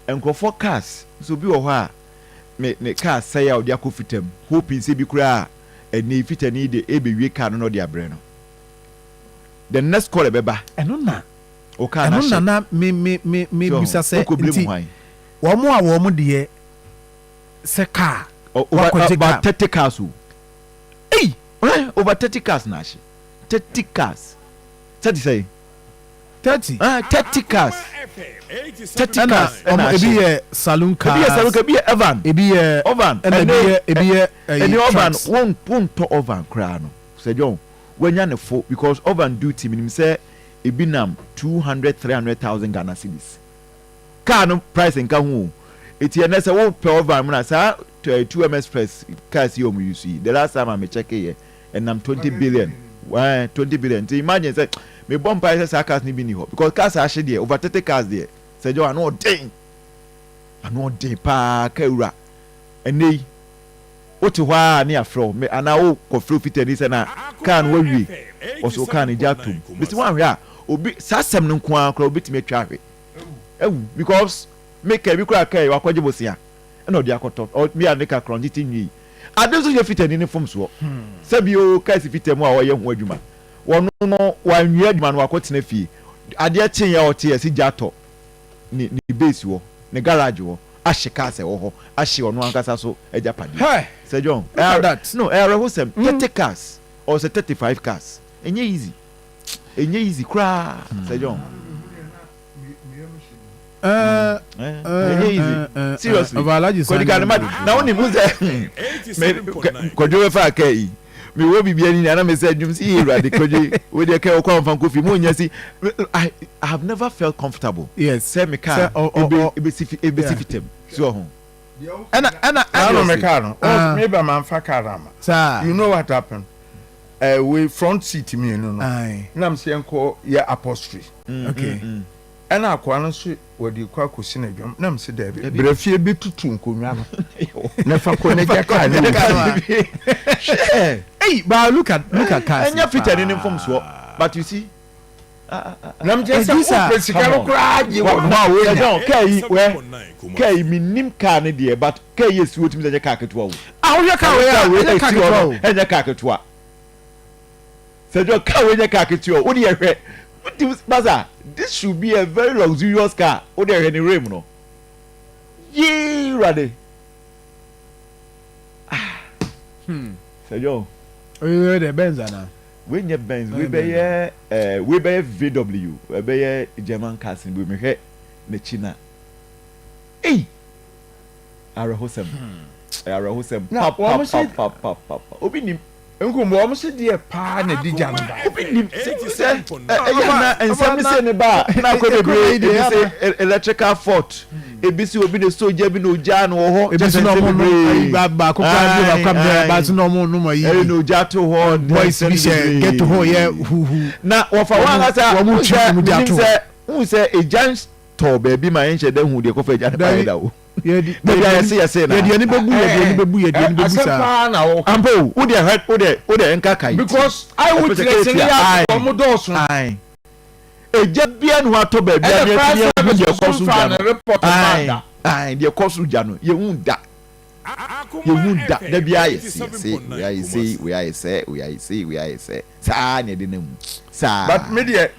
Nkurɔfoɔ cars nso, obi wɔ hɔ a ne ne car sɛe a, ɔde akɔ fitam, hoping sɛ bi koraa a ɛnɛ yi fitani de ɛbɛwie car no na ɔde abrɛ no. The next call ɛbɛba, Ɛno na wo car no ɛno na ahye. Na me So bisa sɛ wokɔ blame nti hwan? wɔn a wɔn deɛ sɛ car Over wakɔgye car about 30 cars o. Ei! Over 30 cars na ahye. 30 cars. 30 sɛ? 30. 30 cars. 30 Ɛna cars ɔmo ɛna ebi ahye. yɛ saloon Ebi yɛ saloon cars. car, ebi yɛ Evan. Ebi yɛ Ovan. ɛna ebi yɛ ɛne ɛyi ovan trucks. Wontɔ oven koraa no, Sir John, wanya ne fo because oven duty, menim sɛ ebi nam 200, 300,000 Ghana cedis. Car no price nka ho o. Eti ɛnɛ sɛ wopɛ oven mu na saa 2M Express cars yi a ɔmo use yi, the last time a me check yɛ, ɛnam 20 billion, 20 billion. Nti imagine sɛ mebɔ mpaeɛ sɛ saa cars no bi ni hɔ, because cars ahye deɛ, over 30 cars deɛ, Sir John, ano ɔden, ano ɔden paa. Kaa wura, ɛnɛ yi wote hɔ a ne afrɛ wo me anaa wokɔfrɛ fitani sɛ na kaa no wawie, ɔsɛ kaa no gya atom bɛsi woanhwɛ a, obi saa asɛm no nko ara koraa obɛtumi atwa ahwɛ awu, because me kaa bi koraa, kaa yi wakɔgye bosea ɛna ɔde akɔtɔ mi a ne ka korɔ tete nwie ade nso yɛ fitani ne fom soɔ sɛbi o. Kaa si fita mu a ɔyɛ ho adwuma, wɔno no wanwie adwuma no, wakɔtena fie. Adeɛ kyeeɛ a ɔte ɛsi gya atɔ ne base wɔ ne garage hɔ, ahye cars ɛwɔ hɔ, ahye ɔno ankasa so agyapadeɛ. Hey! Sir John, Look at that. No, ɛyɛ awerɛhosɛm. 30 cars or sɛ 35 cars, ɛnyɛ easy, ɛnyɛ easy koraa, Sir John. Ɛnyɛ easy, seriously. Kɔdi ka ne ma na wonim wo sɛ me Kwadwo bɛfa aka yi, mewɔ biribi ani na me sɛ dwom si yɛ Awurade. Kwadwo, wo deɛ kɛ wokɔ amfa nkɔ fie mo nya si. I have never felt comfortable sɛ me car ebesi fitam so ɔho. Ɛna Nanu me car no. Oh, me ba man fa car ama. Saa. You know what happened? We front seat mmienu no. Nam sɛ yɛnkɔ yɛ upholstery. Ɛna akoa no nso wɔde kɔ akɔsi n'adwam. Nam sɛ daabi. Brɛ fie bi tutu nkonnwa no. Na fa kɔ n'agya car ne wɔ fie. Hwɛ. Hey, but look at cars. Ɛnyɛ fitani ne mfomsoɔ, but you see. Nam kyerɛ sɛ wopɛ sika no koraa gye wɔ no a wonya. Sɛ kaa yi wɛ, kaa yi menim kaa ne deɛ, but kaa yi esi wotumi sɛ ɛnyɛ kaa ketewa o. Ah, wohwɛ kaa wei a, ɛnyɛ kaa ketewa o. Ɛnyɛ kaa ketewa. Sɛ jɔ kaa wei nyɛ kaa ketewa o, o de yɛ hwɛ wotumi basa, this should be a very luxurious car. O de hwɛ ne rim no yee, Wurade, ah, sɛ jɔ. Oye de Benz ana? Wei nyɛ Benz, wei bɛyɛ wei bɛyɛ VW, ɛbɛyɛ German cars ni bi. Mehwɛ n'akyi na ei, awerɛhosɛm, ɛyɛ awerɛhosɛm papapapapapa. Obi nim. Nkum wɔn se deɛ paa na di gya no ba. Obi nim sɛ ɛyɛ na nsɛm ne sɛ ne ba a na akɔ bebree. Ebi sɛ electrical fault, ebi sɛ obi na so gya bi na ogya no wɔ hɔ. Ebi sɛ na ɔmo nom baako kora bi baako abirɛ baako na ɔmo nom ayi. Ɛyɛ na ogya to hɔ. Boys bi hyɛ ghetto hɔ yɛ huhu. Na wɔfa wɔn ankasa wɔn twi wɔn gya to hɔ. Sɛ n sɛ egya tɔ baabi ma yɛn hyɛ dɛ hu deɛ kɔfɛ egya ne ba yɛ da o. Yɛde Dabi a yɛse yɛse na. Yɛde ani bɛbu, yɛde ani bɛbu, yɛde ani bɛbu Asɛm saa. paa na wɔka. Ampa o, wo deɛ hwɛ, wo deɛ nka kae. Because eyewitness ne yɛ ɔmo dɔɔso. Ayi. Egya bia ne ho atɔ baabi a Ɛna ne fire yɛtumi ahu service deɛ ɛkɔ nso so nfa gya ne no. report ma da. Ayi, deɛ ɛkɔ so gya no, yɛhu da. Yɛhu da. Dabi a yɛse yɛse, wei ayɛ sei, wei ayɛ sɛ, wei ayɛ sei, wei ayɛ sɛ. Saa na yɛde nam mu. Saa. But me deɛ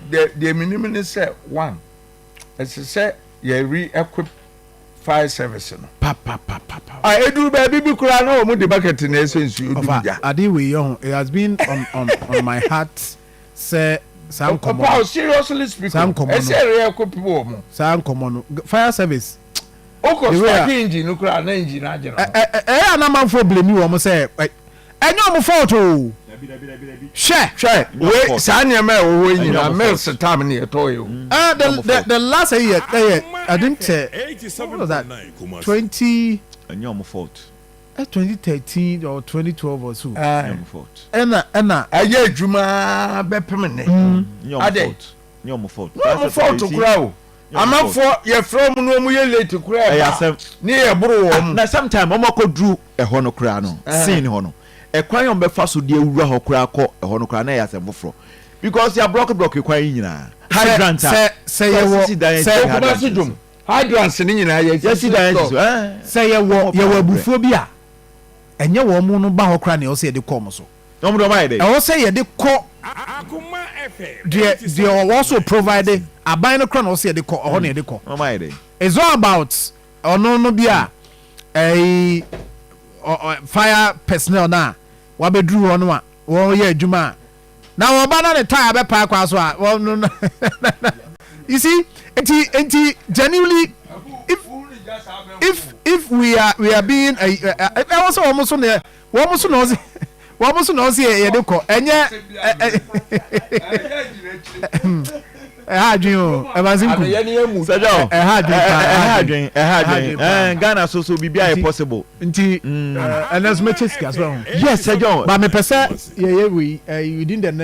menim ne sɛ, one, ɛsɛ sɛ yɛ re-equip fire service no. Pa pa pa pa pa. A eduru baabi bi koraa na wɔn de bucket na ɛsɛ nsuo dum Ɔfa gya. ade wei yɛ ho, it has been on my heart sɛ saa nkɔmɔ Papa, no seriously speaking, Saa nkɔmmɔ no. ɛsɛ re-equip wɔn. Saa nkɔmɔ no, fire service. Okɔ The way a- start engine no koraa na engine agye no. Ɛyɛ anamanfoɔ blame wɔn sɛ ɛnyɛ ɔmo fault o, hwɛ. Hwɛ wei, saa nneɛma a ɛwɔ hɔ yi nyinaa, ɔmo Mills time ne yɛtɔ yɛ o. The last year ɛyɛ, I think sɛ, what was that, 20 Ɛnyɛ ɔmo fault. 2013 or 2012 or so. Ɛnyɛ ɔmo fault. Ɛna Ɛyɛ adwuma bɛpem ne. Ɛnyɛ ɔmo Ade. fault. Ɛnyɛ ɔmo fault. Ne ɔmo fault koraa o. Amanfoɔ yɛfrɛ ɔmo na ɔmo yɛ late koraa Ɛyɛ ɛba asɛm. ne yɛ boro wɔn. Na sometime ɔmo akɔduru ɛhɔ no koraa no, scene hɔ no, ɛkwan a ɔmo bɛfa so de awura hɔ koraa kɔ ɛhɔ no koraa na ɛyɛ asɛm foforɔ, because yɛ block block kwan yi nyinaa, hydrant a sɛ yɛwɔ sisi dan sɛ hydrant Kumasi dwom. Hydrants ne nyinaa yɛ yɛsi dan yɛsi so ɛɛ. Sɛ yɛwɔ abufuo bi a, ɛnyɛ wɔn mo no ba hɔ koraa na ɛwɔ sɛ yɛde kɔ wɔn so. Wɔn de wɔn ayɛ dɛ. Ɛwɔ sɛ yɛde kɔ deɛ ɔwɔ so provide aban no koraa na ɛwɔ sɛ yɛde kɔ ɛhɔ na yɛde kɔ. Wɔn ayɛ dɛ. It's all about ɔno no bi a ɛyi fire personnel na wabɛduru hɔ no a wɔyɛ adwuma a na wɔba na ne tyre bɛpae kwa so a wɔn no, you see, nti genuinely, if we are being ɛwɔ sɛ wɔn so na ɔsɛ yɛde kɔ, ɛnyɛ ɛha adwene o, ɛbansi nkum. Sɛjɔ. Ɛha adwene paa. Ɛha adwene, ɛha adwene. Ghana so biribi ayɛ possible. Nti ɛnɛ nso mɛkyɛ sika so ɛho. Yes, Sɛjɔ. But mepɛ sɛ yɛyɛ wei within the next